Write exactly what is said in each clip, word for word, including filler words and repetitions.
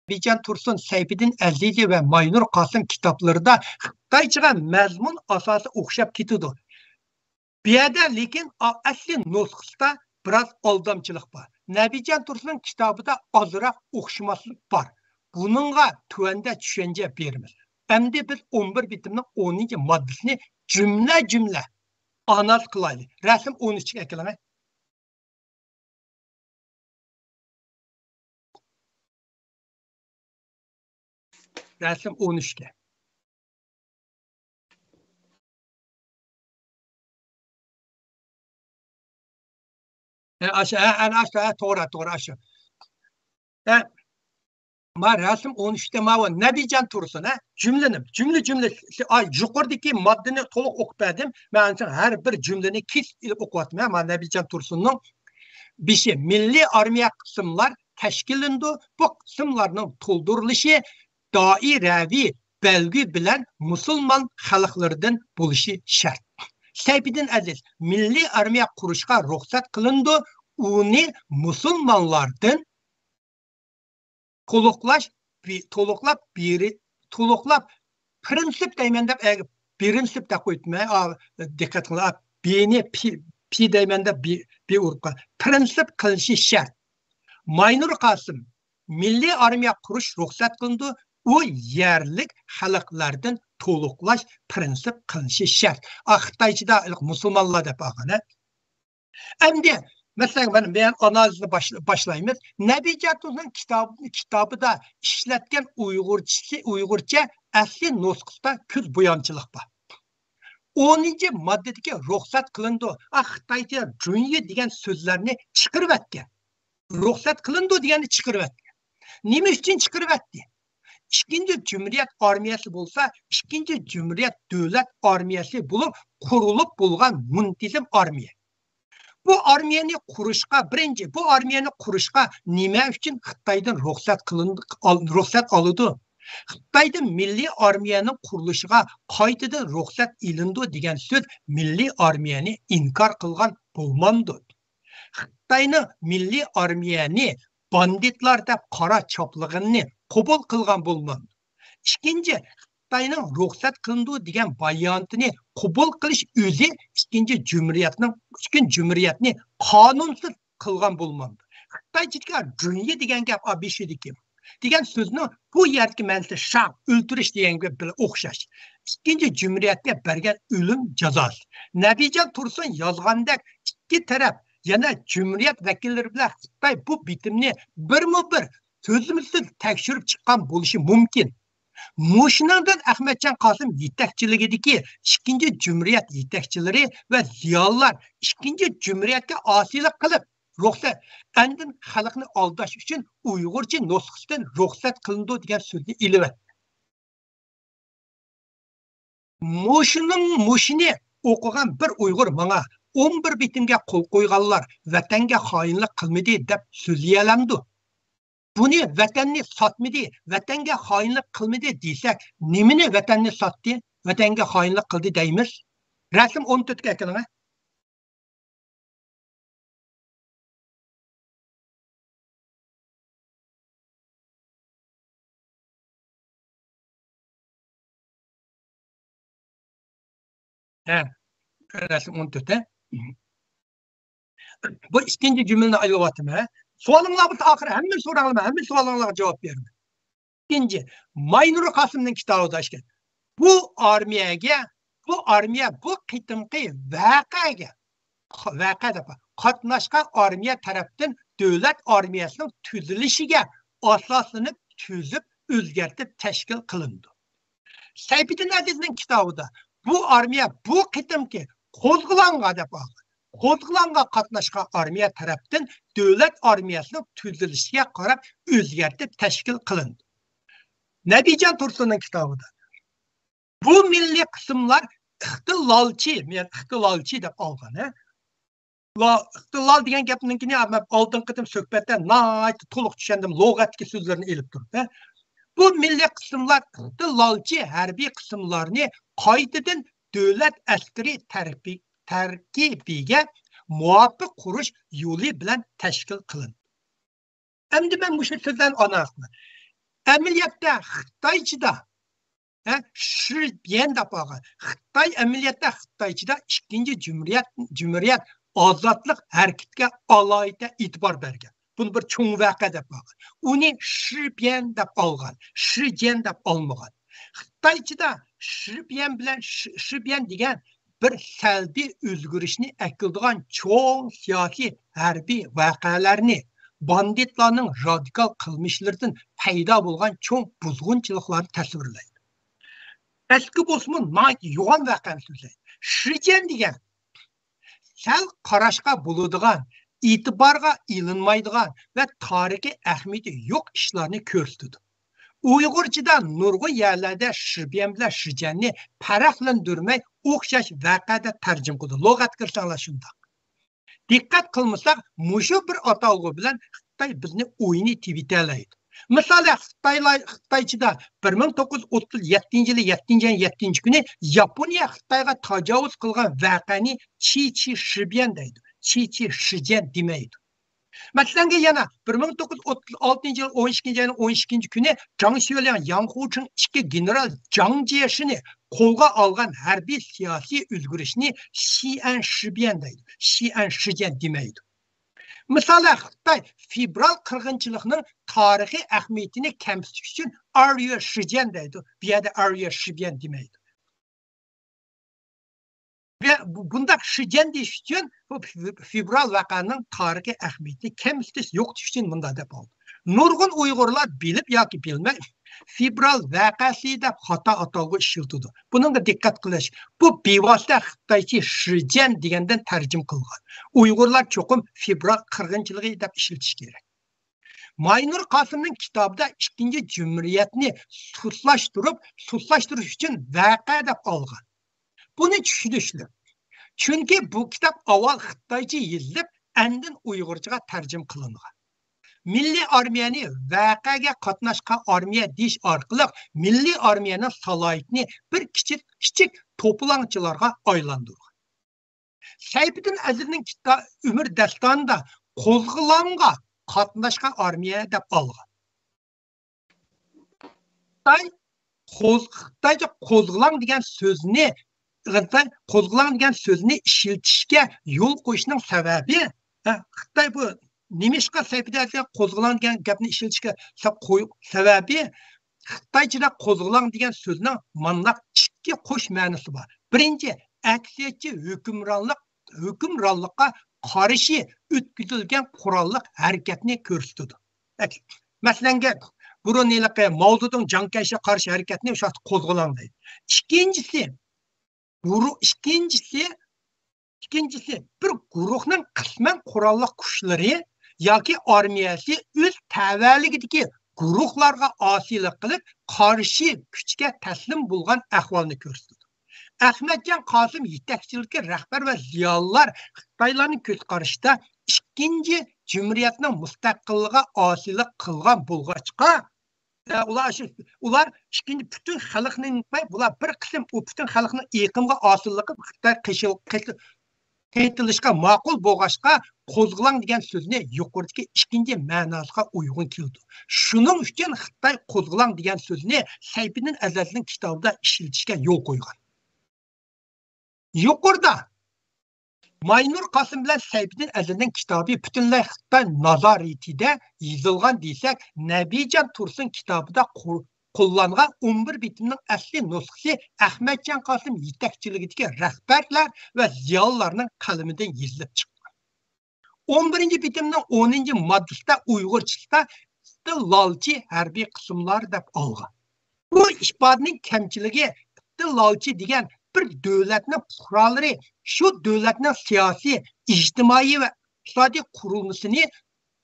نەبىجان تۇرسۇن، سەيپىدىن ئەزىزى ۋە ماينۇر قاسىم كىتابلىرىدا خىتايچىغا مەزمۇن ئاساسى ئوخشاپ كېتىدۇ. بۇ يەردە لېكىن ئا-، ئەسلى نۇسخىسىدا بىراز ئالدامچىلىق بار. نەبىجان تۇرسۇننىڭ كىتابىدا ئازراق ئوخشىماسلىق بار. بۇنىڭغا تۆۋەندە چۈشەنچە بېرىمىز. ئەمدى بىز ئون بىر بېتىمنىڭ ئونىنچى ماددىسىنى جۈملە-جۈملە ئانالىز قىلايلى. رەسىم ئون ئۈچكە ئەكېلىڭە. رەسىم ئون ئۈچكە. ھە، ئاشۇ، ھە، ئەنە ئاشۇ، ھە، توغرا، توغرا، ئاشۇ. ھە، ما رەسىم ئون ئۈچتە ماۋۇ نەبىجان تۇرسۇن، ھە، جۈملىنى، جۈملە، جۈملە، ئا، يۇقىرىدىكى ماددىنى تولۇق ئوقۇپ بەردىم. مەن ھەر بىر جۈملىنى كېسىپ ئېلىپ ئوقۇۋاتىمەن، ھە، ما نەبىجان تۇرسۇننىڭ بېشى مىللىي ئارمىيە قىسىملار تەشكىللىنىدۇ. بۇ قىسىملارنىڭ تولدۇرۇلۇشى دائىرەۋى بەلگە بىلەن مۇسۇلمان خەلقلىرىدىن بولۇشى شەرت. سەيپىدىن ئەزىز، مىللىي ئارمىيە قۇرۇشقا رۇخسەت قىلىنىدۇ. ئۇنى مۇسۇلمانلاردىن تولۇقلاش، بى-، تولۇقلاپ بېرى-، تولۇقلاپ پىرىنسىپ دەيمەن دەپ، ئە، بىرىنسىپ دەپ قويۇپتىمەن. ئا، دىققەت قىلىڭ. بىنى پى، پى دەيمەن دەپ بى، بى ئۇرۇپ قال-، پىرىنسىپ قىلىنىشى شەرت. ماينۇر قاسىم، مىللىي ئارمىيە قۇرۇش رۇخسەت قىلىنىدۇ، ئۇ يەرلىك خەلقلەردىن تولۇقلاش پىرىنسىپ قىلىنىشى شەرت. ئا، خىتايچىدا مۇسۇلمانلار دەپ ئالغان، ھە؟ ئەمدى، مەسىلەن، مانا بۇ يەردە ئانالىزنى باش-، باشلايمىز. نەبىجاتۇنىڭ كىتاب-، كىتابىدا ئىشلەتكەن ئۇيغۇرچىسى، ئۇيغۇرچە ئەسلى نۇسخىسىدا كۆز بويامچىلىق بار. ئونىنچى ماددىدىكى رۇخسەت قىلىنىدۇ، ئا، خىتايچە جۇنيې دېگەن سۆزلەرنى چىقىرىۋەتكەن. رۇخسەت قىلىنىدۇ دېگەننى چىقىرىۋەتكەن. نېمە ئۈچۈن چىقىرىۋەتتى؟ ئىككىنچى جۇمھۇرىيەت ئارمىيەسى بولسا، ئىككىنچى جۇمھۇرىيەت دۆلەت ئارمىيەسى بولۇپ قۇرۇلۇپ بولغان مۇنتىزىم ئارمىيە. بۇ ئارمىيەنى قۇرۇشقا، بىرىنچى، بۇ ئارمىيەنى قۇرۇشقا نېمە ئۈچۈن خىتايدىن رۇخسەت قىلىن-، ئال-، رۇخسەت ئالىدۇ؟ خىتايدىن مىللىي ئارمىيەنىڭ قۇرۇلۇشىغا قايتىدىن رۇخسەت ئېلىنىدۇ دېگەن سۆز مىللىي ئارمىيەنى ئىنكار قىلغان بولمامدۇ؟ خىتاينىڭ مىللىي ئارمىيەنى باندىتلار دەپ قارا چاپلىغىنىنى قوبۇل قىلغان بولمامدۇ؟ ئىككىنچى، خىتاينىڭ رۇخسەت قىلىنىدۇ دېگەن باياناتىنى قوبۇل قىلىش ئۆزى ئىككىنچى جۇمھۇرىيەتنىڭ، ئىككىنچى جۇمھۇرىيەتنى قانۇنسىز قىلغان بولمامدۇ؟ خىتايچىدىكى جۇنيې دېگەن گەپ، ئا، بېشىدىكى دېگەن سۆزنىڭ بۇ يەردىكى مەنىسى شاڭ، ئۆلتۈرۈش دېگەنگە بىلەن ئوخشاش. ئىككىنچى جۇمھۇرىيەتكە بەرگەن ئۆلۈم جازاسى. نەبىجان تۇرسۇن يازغاندەك، ئىككى تەرەپ يەنە جۇمھۇرىيەت ۋەكىللىرى بىلەن خىتاي بۇ بىتىمنى بىرمۇ بىر سۆزلىمىسىز تەكشۈرۈپ چىققان بولۇشى مۇمكىن. مۇشۇنىڭدىن ئەخمەتجان قاسىم يېتەكچىلىكىدىكى ئىككىنچى جۇمھۇرىيەت يېتەكچىلىرى ۋە زىيالىيلار ئىككىنچى جۇمھۇرىيەتكە ئاسىيلىق قىلىپ، رۇخسەت، ئاندىن خەلقنى ئالداش ئۈچۈن ئۇيغۇرچە نۇسخىسىدىن رۇخسەت قىلىنىدۇ دېگەن سۆزنى ئېلىۋەتتى. مۇشۇنىڭ، مۇشۇنى ئوقۇغان بىر ئۇيغۇر ماڭا، ئون بىر بېتىمگە قول قويغانلار ۋەتەنگە خائىنلىق قىلمىدى دەپ سۆزلىيەلەمدۇ؟ بۇنى ۋەتەننى ساتمىدى، ۋەتەنگە خائىنلىق قىلمىدى دېسەك، نېمىنى ۋەتەننى ساتتى، ۋەتەنگە خائىنلىق قىلدى دەيمىز؟ رەسىم ئون تۆتكە ئەكېلىڭە. ھە، رەسىم ئون تۆت، ھە؟ بۇ ئىككىنچى جۈملىنى ئايلىۋاتىمەن، ھە؟ سوئالىڭلار بولسا ئاخىرى ھەممە سوراڭلار، ھەممە سوئالىڭلارغا جاۋاب بېرىمەن. ئىككىنچى، ماينۇر قاسىمنىڭ كىتابىدا ئىكەن. بۇ ئارمىيەگە، بۇ ئارمىيە بۇ قېتىمقى ۋەقەگە، ۋەقە دەپ، قاتناشقان ئارمىيە تەرەپتىن دۆلەت ئارمىيەسىنىڭ تۈزۈلۈشىگە ئاساسلىنىپ تۈزۈپ، ئۆزگەرتىپ تەشكىل قىلىنىدۇ. سەيپىدىن ئەزىزنىڭ كىتابىدا بۇ ئارمىيە بۇ قېتىمقى قوزغىلاڭغا دەپ ئالغان. قوزغىلاڭغا قاتناشقان ئارمىيە تەرەپتىن دۆلەت ئارمىيەسىنىڭ تۈزۈلۈشىگە قاراپ ئۆزگەرتىپ تەشكىل قىلىندى. نەبىجان تۇرسۇننىڭ كىتابىدا بۇ مىللىي قىسىملار ئىختىلالچى، يەنى ئىختىلالچى دەپ ئالغان، ھە؟ لا-، ئىختىلال دېگەن گەپنىڭكىنى مەن ئالدىنقى قېتىم سۆھبەتتە ناھايىتى تولۇق چۈشەندىم، لۇغەتتىكى سۆزلەرنى ئېلىپ تۇرۇپ، ھە؟ بۇ مىللىي قىسىملار ئىختىلالچى ھەربىي قىسىملارنى قايتىدىن دۆلەت ئەسكىرىي تەربىي-، تەركىبىگە مۇۋاپىق قۇرۇش يولى بىلەن تەشكىل قىلىندى. ئەمدى مەن مۇشۇ سۆزلەرنى ئانا قىلىمەن. ئەمەلىيەتتە خىتايچىدا، ھە، شىبيەن دەپ ئالغان. خىتاي ئەمەلىيەتتە خىتايچىدا ئىككىنچى جۇمھۇرىيەت، جۇمھۇرىيەت ئازادلىق ھەرىكىتىگە ئالاھىدە ئېتىبار بەرگەن. بۇنى بىر چوڭ ۋەقە دەپ ئالغان. ئۇنى شىبيەن دەپ ئالغان، شىجيەن دەپ ئالمىغان. خىتايچىدا شىبيەن بىلەن شى-، شىبيەن دېگەن بىر سەلبىي ئۆزگىرىشنى ئەكېلىدىغان چوڭ سىياسىي، ھەربىي ۋەقەلەرنى، باندىتلارنىڭ رادىكال قىلمىشلىرىدىن پەيدا بولغان چوڭ بۇزغۇنچىلىقلارنى تەسۋىرلەيدۇ. ئەسكى بولسىمۇ ناھايىتى يوغان ۋەقەنى سۆزلەيدۇ. شىجيەن دېگەن سەل قاراشقا بولىدىغان، ئېتىبارغا ئېلىنمايدىغان ۋە تارىخىي ئەھمىيىتى يوق ئىشلارنى كۆرسىتىدۇ. ئۇيغۇرچىدا نۇرغۇن يەرلەردە شىبيەن بىلەن شىجيەننى پەرقلەندۈرمەي ئوخشاش ۋەقەدە تەرجىمە قىلىدۇ. لۇغەتكە كىرسەڭلار شۇنداق. دىققەت قىلمىساق، مۇشۇ بىر ئاتالغۇ بىلەن خىتاي بىزنى ئوينىتىۋېتەلەيدۇ. مىسالى، خىتايلار، خىتايچىدا بىر مىڭ توققۇز يۈز ئوتتۇز يەتتىنچى يىلى يەتتىنچى ئاينىڭ يەتتىنچى كۈنى ياپونىيە خىتايغا تاجاۋۇز قىلغان ۋەقەنى چى چى شىبيەن دەيدۇ. چى چى شىجيەن دېمەيدۇ. مەسىلەنگە يەنە بىر مىڭ توققۇز يۈز ئوتتۇز ئالتىنچى يىل ئون ئىككىنچى ئاينىڭ ئون ئىككىنچى كۈنى جاڭ شيۆلياڭ ياڭ خۇچىڭ ئىككى گېنېرال جاڭ جيېشىنى قولغا ئالغان ھەربىي سىياسىي ئۆزگىرىشنى شىئەن شىبيەن دەيدۇ. شىئەن شىجيەن دېمەيدۇ. مىسالى، خىتاي فېۋرال قىرغىنچىلىقنىڭ تارىخىي ئەھمىيىتىنى كەمسىتىش ئۈچۈن ئاريۆ شىجيەن دەيدۇ. بۇ يەردە ئاريۆ شىبيەن دېمەيدۇ. ۋە بۇ-، بۇنداق شىجيەن دېيىش ئۈچۈن بۇ فېۋرال ۋەقەنىڭ تارىخىي ئەھمىيىتىنى كەمسىتىش، يوقىتىش ئۈچۈن مۇنداق دەپ ئالدى. نۇرغۇن ئۇيغۇرلار بىلىپ ياكى بىلمەي فېۋرال ۋەقەسى دەپ خاتا ئاتالغۇ ئىشلىتىدۇ. بۇنىڭغا دىققەت قىلىش. بۇ بىۋاسىتە خىتايچە شىجيەن دېگەندىن تەرجىمە قىلغان. ئۇيغۇرلار چوقۇم فېۋرال قىرغىنچىلىقى دەپ ئىشلىتىش كېرەك. ماينۇر قاسىمنىڭ كىتابىدا ئىككىنچى جۇمھۇرىيەتنى سۇسلاشتۇرۇپ، سۇسلاشتۇرۇش ئۈچۈن ۋەقە دەپ ئالغان. بۇنى چۈشىنىشلىك. چۈنكى بۇ كىتاب ئاۋۋال خىتايچە يېزىلىپ، ئاندىن ئۇيغۇرچىغا تەرجىمە قىلىنغان. مىللىي ئارمىيەنى ۋەقەگە قاتناشقان ئارمىيە دېيىش ئارقىلىق مىللىي ئارمىيەنىڭ سالاھىيىتىنى بىر كىچىك، كىچىك توپىلاڭچىلارغا ئايلاندۇرغان. سەيپىدىن ئەزىزنىڭ كىتا-، ئۆمۈر داستانىدا قوزغىلاڭغا قاتناشقان ئارمىيە دەپ ئالغان. خىتاي قوز-، خىتايچە قوزغىلاڭ دېگەن سۆزنى، خىتاي قوزغىلاڭ دېگەن سۆزنى ئىشلىتىشكە يول قويۇشنىڭ سەۋەبى، ھە، خىتاي بۇ نېمىشقا سەيپىدە قوزغىلاڭ دېگەن گەپنى ئىشلىتىشكە سە-، قوي-، سەۋەبى، خىتايچىدا قوزغىلاڭ دېگەن سۆزنىڭ مانداق ئىككى قوش مەنىسى بار. بىرىنچى، ئەكسىچە ھۆكۈمرانلىق، ھۆكۈمرانلىققا قارشى ئۆتكۈزۈلگەن قوراللىق ھەرىكەتنى كۆرسىتىدۇ. ئەك-، مەسىلەنگە، بۇرۇن ھېلىقى ماۋزېدۇڭ جاڭ كەيشىگە قارشى ھەرىكەتنى شۇ قوزغىلاڭ دەيدۇ. ئىككىنچىسى، گۇرۇھ، ئىككىنچىسى، ئىككىنچىسى، بىر گۇرۇھنىڭ قىسمەن قوراللىق كۈچلىرى ياكى ئارمىيەسى ئۆز تەۋەلىكىدىكى گۇرۇھلارغا ئاسىيلىق قىلىپ، قارشى كۈچكە تەسلىم بولغان ئەھۋالنى كۆرسىتىدۇ. ئەخمەتجان قاسىم يېتەكچىلىكى رەھبەر ۋە زىيالىيلار خىتايلارنىڭ كۆز قارىشىدا ئىككىنچى جۇمھۇرىيەتنىڭ مۇستەقىللىقىغا ئاسىيلىق قىلغان بولغاچقا، ئە، ئۇلار شۇ، ئۇلار ئىككىنچى پۈتۈن خەلقنى ئېيتماي، بۇلار بىر قىسىم ئۇ پۈتۈن خەلقنىڭ ئېقىمغا ئاسىللىقى خىتاي قېشىل-، قېتىل-، قېتىلىشقا ماقۇل بولغاچقا، قوزغىلاڭ دېگەن سۆزنى يۇقىرىدىكى ئىككىنچى مەناسىغا ئۇيغۇن كېلىدۇ. شۇنىڭ ئۈچۈن خىتاي قوزغىلاڭ دېگەن سۆزنى سەيپىدىن ئەزەزنىڭ كىتابىدا ئىشلىتىشكە يول قويغان. يۇقىرىدا ماينۇر قاسىم بىلەن سەيپىدىن ئەزەزنىڭ كىتابى پۈتۈنلەي خىتاي نازارىتىدە يېزىلغان دېسەك، نەبىجان تۇرسۇن كىتابىدا قۇ-، قوللانغان ئون بىر بېتىمنىڭ ئەسلى نۇسخىسى ئەخمەتجان قاسىم يېتەكچىلىكىدىكى رەھبەرلەر ۋە زىيالىيلارنىڭ قەلىمىدىن يېزىلىپ چىققان. ئون بىرىنچى بېتىمنىڭ ئونىنچى ماددىسىدا ئۇيغۇرچىسىدا ئىستىلالچى ھەربىي قىسىملار دەپ ئالغان. بۇ ئىپادىنىڭ كەمچىلىكى، ئىستىلالچى دېگەن بىر دۆلەتنىڭ پۇقرالىرى شۇ دۆلەتنىڭ سىياسىي، ئىجتىمائىي ۋە ئىقتىسادىي قۇرۇلمىسىنى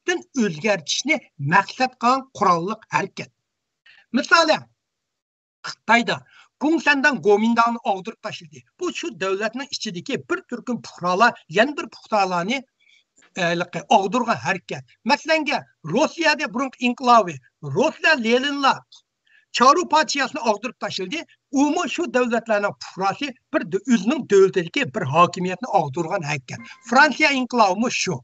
تىن ئۆزگەرتىشنى مەقسەت قىلغان قوراللىق ھەرىكەت. مىسالى، خىتايدا گۇڭسەنداڭ گومىنداڭنى ئاغدۇرۇپ تاشلىدى. بۇ شۇ دۆلەتنىڭ ئىچىدىكى بىر تۈركۈم پۇقرالار يەنە بىر پۇقرالارنى، ئە، ئاغدۇرغان ھەرىكەت. مەسىلەنگە، روسىيەدە بۇرۇنقى ئىنقىلابى، روسلار، لېنىنلار چارۇ پادىشاھنى ئاغدۇرۇپ تاشلىدى. ئۇمۇ شۇ دۆلەتلەرنىڭ پۇقراسى بىر دۆ-، ئۆزىنىڭ دۆلىتىدىكى بىر ھاكىمىيەتنى ئاغدۇرغان ھەرىكەت. فرانسىيە ئىنقىلابىمۇ شۇ.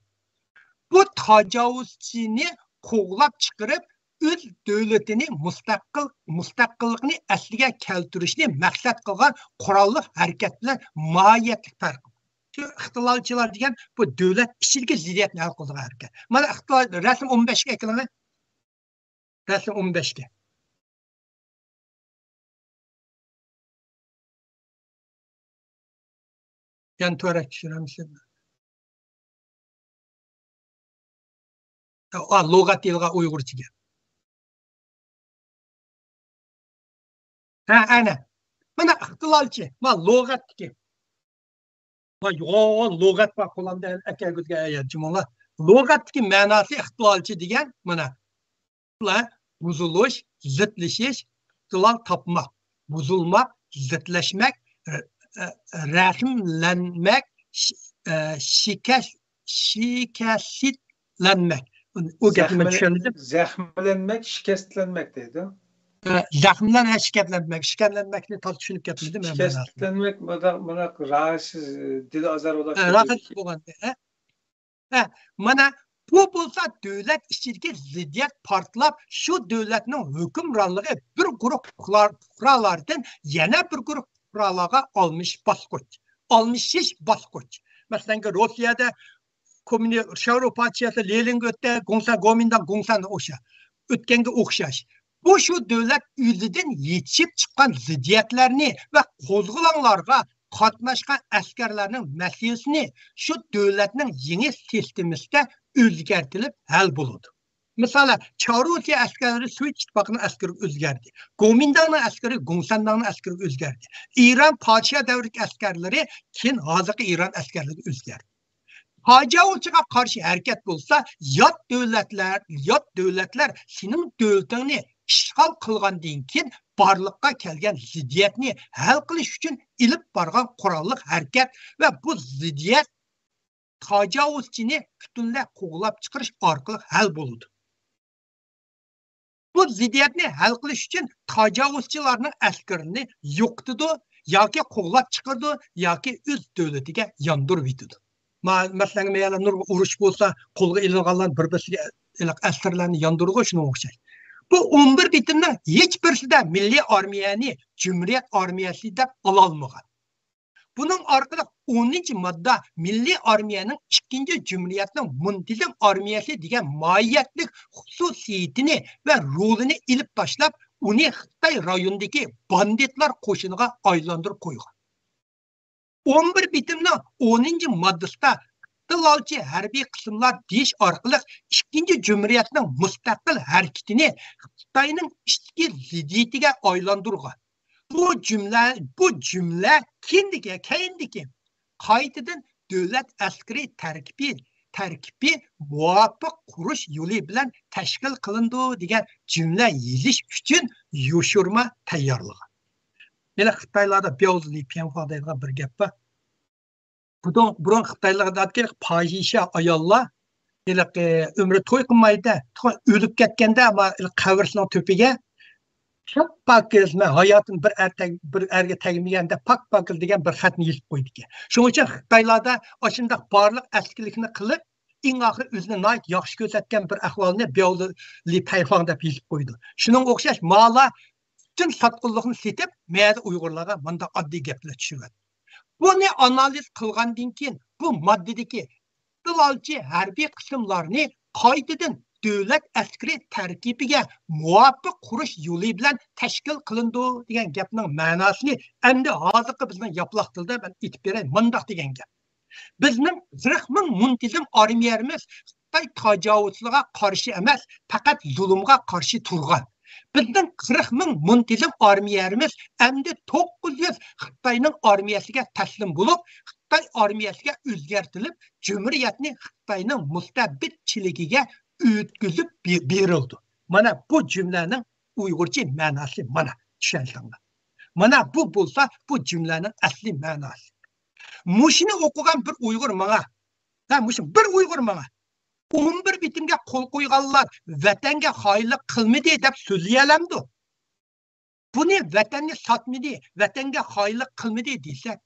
بۇ تاجاۋۇزچىنى قوغلاپ چىقىرىپ، ئۆز دۆلىتىنى مۇستەقىل، مۇستەقىللىقنى ئەسلىگە كەلتۈرۈشنى مەقسەت قىلغان قوراللىق ھەرىكەت بىلەن ماھىيەتلىك پەرق. شۇ ئىختىلالچىلار دېگەن بۇ دۆلەت ئىچىدىكى زىددىيەتنى ھەل قىلىدىغان ھەرىكەت. مانا ئىختىلال، رەسىم ئون بەشكە ئەكىلىڭە. رەسىم ئون بەشكە. يەنە تۆۋەنرەك چۈشۈرەمسىز؟ ئا، لۇغەت دېيىلغان ئۇيغۇرچىگە. ھە، ئەنە. مانا ئىختىلالچى. ما لۇغەتتىكى. ما يوغان لۇغەت بار قولامدا ئەكەلگۈزگەن ئايەت جۇمۇلار. لۇغەتتىكى مەناسى ئىختىلالچى دېگەن مانا. بۇلار بۇزۇلۇش، زىتلىشىش، ئىختىلال تاپماق، بۇزۇلماق، زىتلەشمەك، رە-، رە-، رەخىملەنمەك، شى-، ئە، شىكەس-، شىكەسلەنمەك. ئۇ گەپنى زەخمىلە-، چۈشەندىم. زەخىملەنمەك، شىكەستلەنمەك دەيدۇ. ئە، زەخىملەن-، ھە، شىكەستلەنمەك. شىكەستلەنمەكنى تازا چۈشىنىپ كەتمىدىم مەن مەناسىنى. شىكەستلەنمەك، مۇنداق، مۇنداق راھەتسىز، دىل ئازار بولۇپ ئە، راھەتسىز بولغان، ھە؟ ھە، مانا بۇ بولسا دۆلەت ئىچىدىكى زىددىيەت پارتلاپ، شۇ دۆلەتنىڭ ھۆكۈمرانلىقى بىر گۇرۇھ پۇقرا-، پۇقرالاردىن يەنە بىر گۇرۇھ پۇقرالارغا ئالمىشىش باسقۇچ، ئالمىشىش باسقۇچ. مەسىلەن، روسىيەدە كوممۇنى-، شياۋرو پادىشاھلىقى لېنىنگرادتا گوڭسەن، گومىنداڭ گوڭسەن ئوخشاش. ئۆتكەنگە ئوخشاش. بۇ شۇ دۆلەت ئۆزىدىن يېتىشىپ چىققان زىددىيەتلەرنى ۋە قوزغىلاڭلارغا قاتناشقان ئەسكەرلەرنىڭ مەسىلىسىنى شۇ دۆلەتنىڭ يېڭى سىستېمىسىدا ئۆزگەرتىلىپ ھەل بولىدۇ. مىسالى، چارۇسىيە ئەسكەرلىرى سوۋېت ئىتتىپاقىنىڭ ئەسكىرىگە ئۆزگەردى. گومىنداڭنىڭ ئەسكىرى گوڭسەنداڭنىڭ ئەسكىرىگە ئۆزگەردى. ئىران پادىشاھ دەۋرىدىكى ئەسكەرلىرى كېيىن ھازىرقى ئىران ئەسكەرلىرىگە ئۆزگەردى. تاجاۋۇزچىغا قارشى ھەرىكەت بولسا، يات دۆلەتلەر، يات دۆلەتلەر سېنىڭ دۆلىتىڭنى ئىشغال قىلغاندىن كېيىن بارلىققا كەلگەن زىددىيەتنى ھەل قىلىش ئۈچۈن ئېلىپ بارغان قوراللىق ھەرىكەت ۋە بۇ زىددىيەت تاجاۋۇزچىنى پۈتۈنلەي قوغلاپ چىقىرىش ئارقىلىق ھەل بولىدۇ. بۇ زىددىيەتنى ھەل قىلىش ئۈچۈن تاجاۋۇزچىلارنىڭ ئەسكىرىنى يوقىتىدۇ، ياكى قوغلاپ چىقىرىدۇ، ياكى ئۆز دۆلىتىگە ياندۇرۇۋېتىدۇ. ما-، مەسىلەن، مەيەلەر نۇرغۇن ئۇرۇش بولسا، قولغا ئېلىنغانلار بىر-بىرسىگە ئېلىق ئەسىرلەرنى ياندۇرىدىغۇ، شۇنىڭغا ئوخشاش. بۇ ئون بىر بېتىمنىڭ ھېچ بىرسىدە مىللىي ئارمىيەنى جۇمھۇرىيەت ئارمىيەسى دەپ ئالالمىغان. بۇنىڭ ئارقىلىق ئونىنچى ماددا مىللىي ئارمىيەنىڭ ئىككىنچى جۇمھۇرىيەتنىڭ مۇنتىزىم ئارمىيەسى دېگەن ماھىيەتلىك خۇسۇسىيىتىنى ۋە رولىنى ئېلىپ تاشلاپ، ئۇنى خىتاي رايونىدىكى باندىتلار قوشۇنىغا ئايلاندۇرۇپ قويغان. ئون بىر بېتىمنىڭ ئونىنچى ماددىسىدا ئىختىلالچى ھەربىي قىسىملار دېيىش ئارقىلىق ئىككىنچى جۇمھۇرىيەتنىڭ مۇستەقىل ھەرىكىتىنى خىتاينىڭ ئىچكى زىددىيىتىگە ئايلاندۇرغان. بۇ جۈملە، بۇ جۈملە كېيىندىكى، كەينىدىكى قايتىدىن دۆلەت ئەسكىرىي تەركىبى، تەركىبى مۇۋاپىق قۇرۇش يولى بىلەن تەشكىل قىلىنىدۇ دېگەن جۈملە يېزىش ئۈچۈن يوشۇرما تەييارلىغان. يەنە خىتايلاردا بياۋزلى پيەنفا دەيدىغان بىر گەپ بار. بۇرۇن، بۇرۇن خىتايلاردا پاھىشە ئاياللار ھېلىقى ئۆمرى توي قىلمايدۇ، تو-، ئۆلۈپ كەتكەندە، ئەمما قەبرىسىنىڭ تۆپىگە پاك پاكىز، مەن ھاياتىم بىر ئەر تەگ-، بىر ئەرگە تەگمىگەن دەپ پاك پاكىز دېگەن بىر خەتنى يېزىپ قويىدىكەن. شۇنىڭ ئۈچۈن خىتايلاردا ئاشۇنداق بارلىق ئەسكىلىكنى قىلىپ، ئەڭ ئاخىرى ئۆزىنى ناھايىتى ياخشى كۆرسەتكەن بىر ئەھۋالنى بياۋلى پەيفاڭ دەپ يېزىپ قويىدۇ. شۇنىڭغا ئوخشاش مالا پۈتۈن ساتقۇنلۇقنى سېتىپ، مەدە ئۇيغۇرلارغا مۇنداق ئاددىي گەپلەر چۈشۈرۈۋەتتى. بۇنى ئانالىز قىلغاندىن كېيىن، بۇ ماددىدىكى ئىختىلالچى ھەربىي قىسىملارنى قايتىدىن دۆلەت ئەسكىرى تەركىبىگە مۇۋاپىق قۇرۇش يولى بىلەن تەشكىل قىلىنىدۇ دېگەن گەپنىڭ مەناسىنى ئەمدى ھازىرقى بىزنىڭ ياپىلاق تىلدا مەن ئېيتىپ بېرەي، مۇنداق دېگەن گەپ. بىزنىڭ قىرىق مىڭ مۇنتىزىم ئارمىيەمىز خىتاي تاجاۋۇزچىلىقىغا قارشى ئەمەس، پەقەت زۇلۇمغا قارشى تۇرغان. بىزنىڭ قىرىق مىڭ مۇنتىزىم ئارمىيەمىز ئەمدى توققۇز يۈز خىتاينىڭ ئارمىيەسىگە تەسلىم بولۇپ، خىتاي ئارمىيەسىگە ئۆزگەرتىلىپ، جۇمھۇرىيەتنى خىتاينىڭ مۇستەبىتچىلىكىگە ئۆتكۈزۈپ بې-، بېرىلدى. مانا بۇ جۈملەنىڭ ئۇيغۇرچە مەناسى مانا، چۈشەنسەڭلار. مانا بۇ بولسا بۇ جۈملەنىڭ ئەسلى مەناسى. مۇشۇنى ئوقۇغان بىر ئۇيغۇر ماڭا، ھە، مۇشۇ بىر ئۇيغۇر ماڭا، ئون بىر بېتىمگە قول قويغانلار ۋەتەنگە خائىنلىق قىلمىدى دەپ سۆزلىيەلەمدۇ؟ بۇنى ۋەتەننى ساتمىدى، ۋەتەنگە خائىنلىق قىلمىدى دېسە،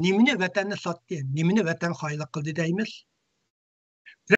نېمىنى ۋەتەننى ساتتى، نېمىنى ۋەتەنگە خائىنلىق قىلدى دەيمىز؟